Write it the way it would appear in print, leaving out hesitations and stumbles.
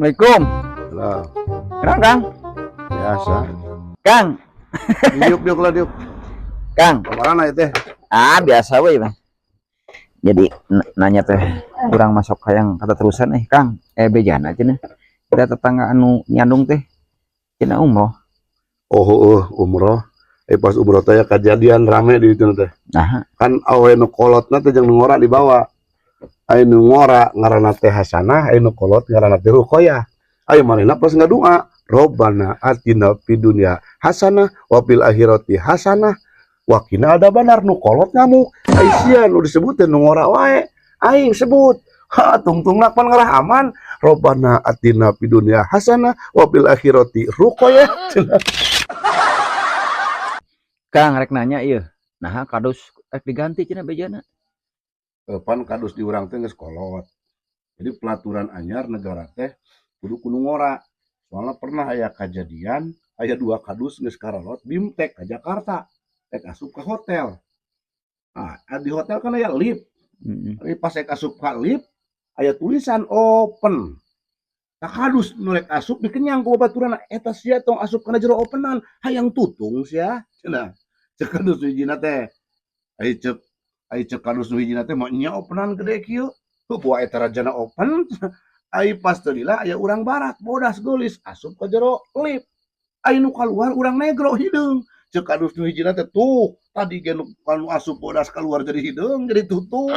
Assalamualaikum. Lah, Kang, Kang. Biasa. Kang. Diuk, diuk lah, diuk. Kang. Kemana ya teh? Ah, biasa we, Bang. Jadi nanya teh kurang masuk hayang kata terusan eh, Kang. Eh, bejana cenah. Kita tetangga anu nyandung teh cenah umroh. Oh, oh, umroh. Eh, pas umroh teh ya kejadian rame di itu teh. Nah, Kan awe nu kolotna teh jeung nu ngora dibawa. Aya nu ngora ngaranna teh Hasanah, aya nu kolot ngaranna teh Ruqayyah. Ayo manehna pas ngadoa, "Robbana atina fid dunya hasanah wa fil akhirati hasanah wa qina adzabannar." Nu kolot ngamuk. "Ai sia, nu disebut teh nu ngora wae." "Aing sebut." Ha, tungtungna pan ngarah aman. "Robbana atina fid dunya hasanah wa fil akhirati ruqayyah." Kang, rek nanya ieu. Nah, kadus rek diganti cenah bejana. Eh, pan kadus di urang teh geus kolot. Jadi pelaturan anyar negara teh kudu kudu ngora. Soalnya pernah aya kejadian, aya dua kadus geus karolot bimtek ke Jakarta. Rek asup ke hotel. Ah, di hotel kan aya lift. Tapi pas rek asup ka lift, aya tulisan open. Tah, kadus nu rek asup dikenyang ku babaturan, "Eta sia tong asup kana jero openan, hayang tutung sia," cenah. Cek kadus nu hijina teh. Ai cek kadus nu hijina teh, "Mah nya openan gede kieu. Heuh, buah eta rajana open." Ai pas teu lila aya urang barat bodas geulis asup ka jero lift. Ai nu kaluar urang negro hideung. Cek kadus nu hijina teh, "Tuh, tadi ge nu anu asup bodas keluar jadi hideung, jadi tutung."